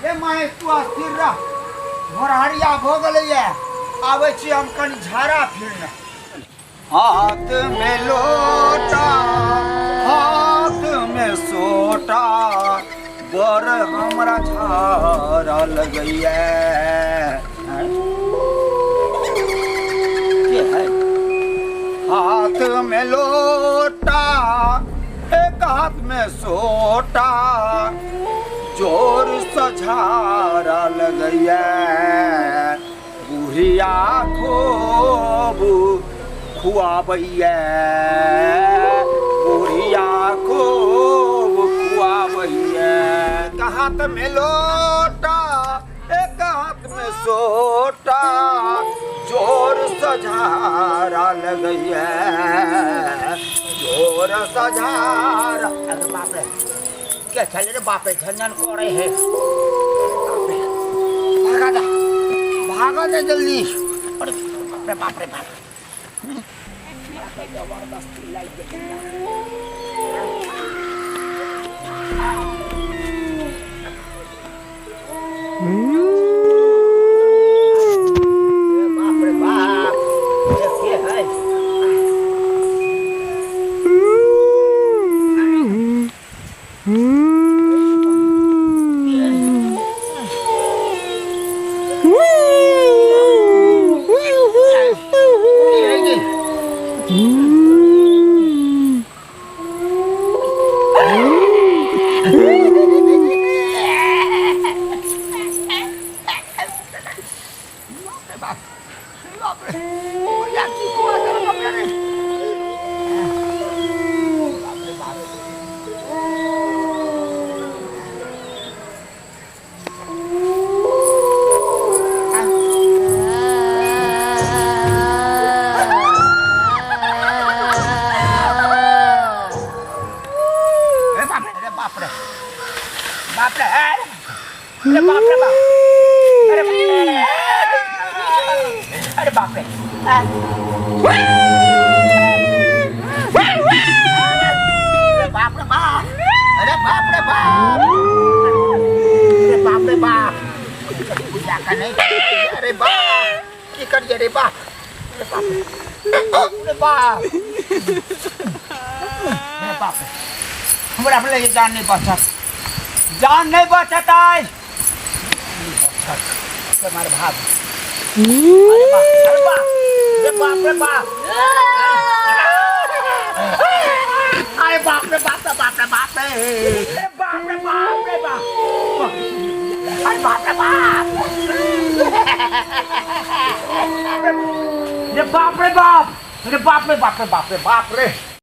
रे महेश, तू अस्थिर रह, भोरहरिया भऽ गेलैया, आबै छी हम कनि झाड़ा फिरने। हाथ में लोटा, हाथ में सोटा, बड़ हमरा झाड़ा लगैया। के है? हाथ में लोटा, एक हाथ में सोटा, जोर से झाड़ा लगैया। बुढ़िया खूब खुआबैया, बुढ़िया खूब खुआबैया। एक हाथ में लोटा, एक हाथ में सोटा, जोर से झाड़ा लगैया, जोर से झाड़ा। अरे बाप रे, के छले रे? बाप रे, झंझन करे है। बाप रे, भागा जा, भागा जा जल्दी। अरे बाप रे, बाप रे बाप, जबरदस्ती लागि गेलै। बाप रे बाप, ये के है? की है गे? बाप रे बाप रे, बुढ़िया की खुआ देलक हमरा रे? बाप रे बाप। अरे बाप रे, अरे बाप रे, बाप रे, अरे बाप रे बाप, अरे अरे बाप रे, अरे बाप रे बाप, अरे बाप रे बाप, अरे बाप रे बाप, बुझा का नहीं। अरे बाप, की करिए रे बाप? अरे बाप रे, अरे बाप, अरे बाप रे, हमरा अपने ये जान नहीं बचत, जान नहीं बचत आज नहीं बचत तुम्हारे भाग। अरे बाप, अरे बाप, अरे बाप रे बाप, अरे बाप रे बाप रे बाप रे बाप रे, अरे बाप रे बाप रे बाप, अरे बाप रे बाप, अरे बाप रे बाप, अरे बाप रे बाप रे बाप रे बाप रे।